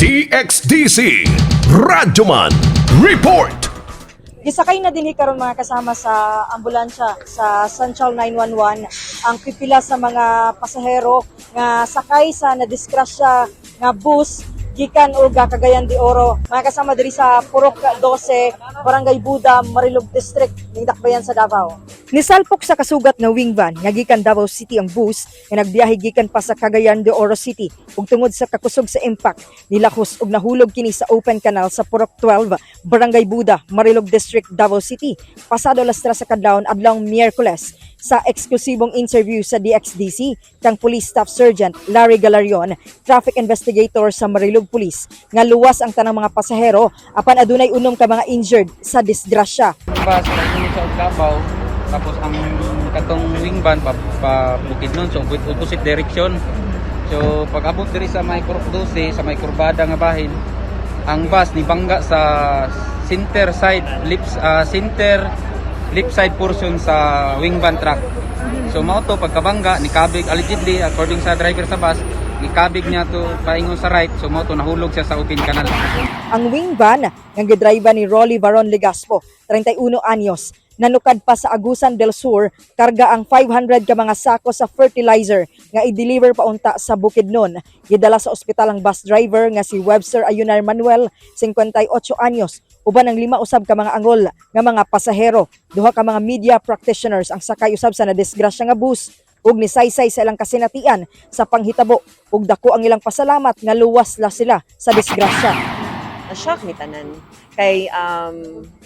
DXDC Radyoman Report. Gisakay na dinhi karon, mga kasama, sa ambulansya sa Central 911 ang pipila sa mga pasahero nga sakay sa nadisgrasya nga bus gikan og Cagayan de Oro. Mga kasama, diri sa Purok 12, Barangay Buda, Marilog District, ning Dakbayan sa Davao. Nisalpok sa kasugat nga wing van nga gikan Davao City ang bus nga nagbiyahe gikan pa sa Cagayan de Oro City ug tungod sa kakusog sa impact, nilahos ug nahulog kini sa open canal sa Purok 12, Barangay Buda, Marilog District, Davao City pasado alas 3 sa kadlawon adlawng Miyerkules. Sa eksklusibong interview sa DXDC kang Police Staff Sergeant Larry Galarion, traffic investigator sa Marilog Police, nga luwas ang tanang mga pasahero apan adunay unom ka mga injured sa disgrasya. Bus paingon sa Davao, tapos ang katong wing van pa Bukidnon, so opposite direction. So pag abot diri sa may Purok 12, sa may kurbada nga bahin, ang bus ni bangga sa center side lips, center left side portion sa wing van truck. So mao to, pagkabangga ni kabig, allegedly, according sa driver sa bus, gikabig niya to paingon sa right. So mao to, nahulog siya sa open canal. Ang wing van nga gidrive ni Rolly Varon Legaspo, 31 anyos, nanukad pa sa Agusan del Sur, karga ang 500 ka mga sako sa fertilizer nga i-deliver paunta sa Bukidnon. Gidala sa ospital ang bus driver nga si Webster Ayunar Manuel, 58 anyos, uban ang lima usab ka mga angol nga mga pasahero. Duha ka mga media practitioners ang sakay usab sa nadisgrasya nga bus ug nisaysay sa ilang kasinatian sa panghitabo ug dako ang ilang pasalamat nga luwas la sila sa disgrasya. Na-shock mi tanan. Kay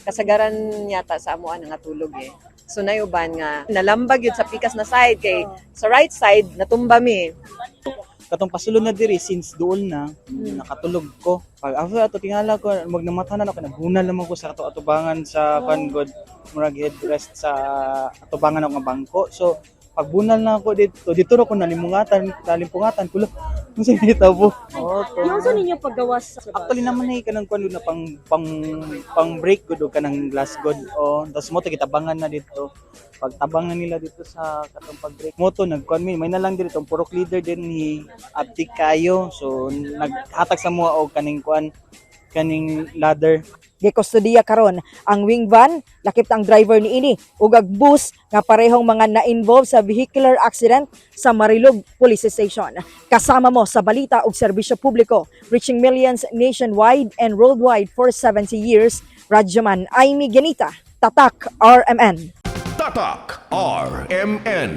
kasagaran yata sa amuan nga tulog eh. So nayuban nga nalambag yun sa pikas na side kay sa right side natumba mi. Katong pasulod na diri, since duol na, nakatulog ko. Pag after ato, tingala ko magnamata na ako, nagbunal naman ko sa kato atubangan sa kan god, murag headrest sa atubangan ako nga bangko. So pagbunal na ako dito, dito ra ko nalimungatan, nalimpungatan ko, unsa nahitabo? Oh. Yung sa ninyo paggawas sa bus? Actually naman na kanang kuan na pang pang pang break gud o kanang glass god. Oh, tapos mo to gitabangan na dito. Pagtabangan nila dito sa katong pag break mo to, nagkuan mi, may na lang dito tong purok leader din ni abtik kayo, so naghatag sa mua og kaning kuan, kaning ladder. Gikustodiya karon ang wing van, lakip ang driver niini ug ang bus nga parehong mga na-involve sa vehicular accident sa Marilog Police Station. Kasama mo sa balita ug serbisyo publiko, reaching millions nationwide and worldwide for 70 years. Radyoman Amy Ganita, Tatak RMN. Tatak RMN.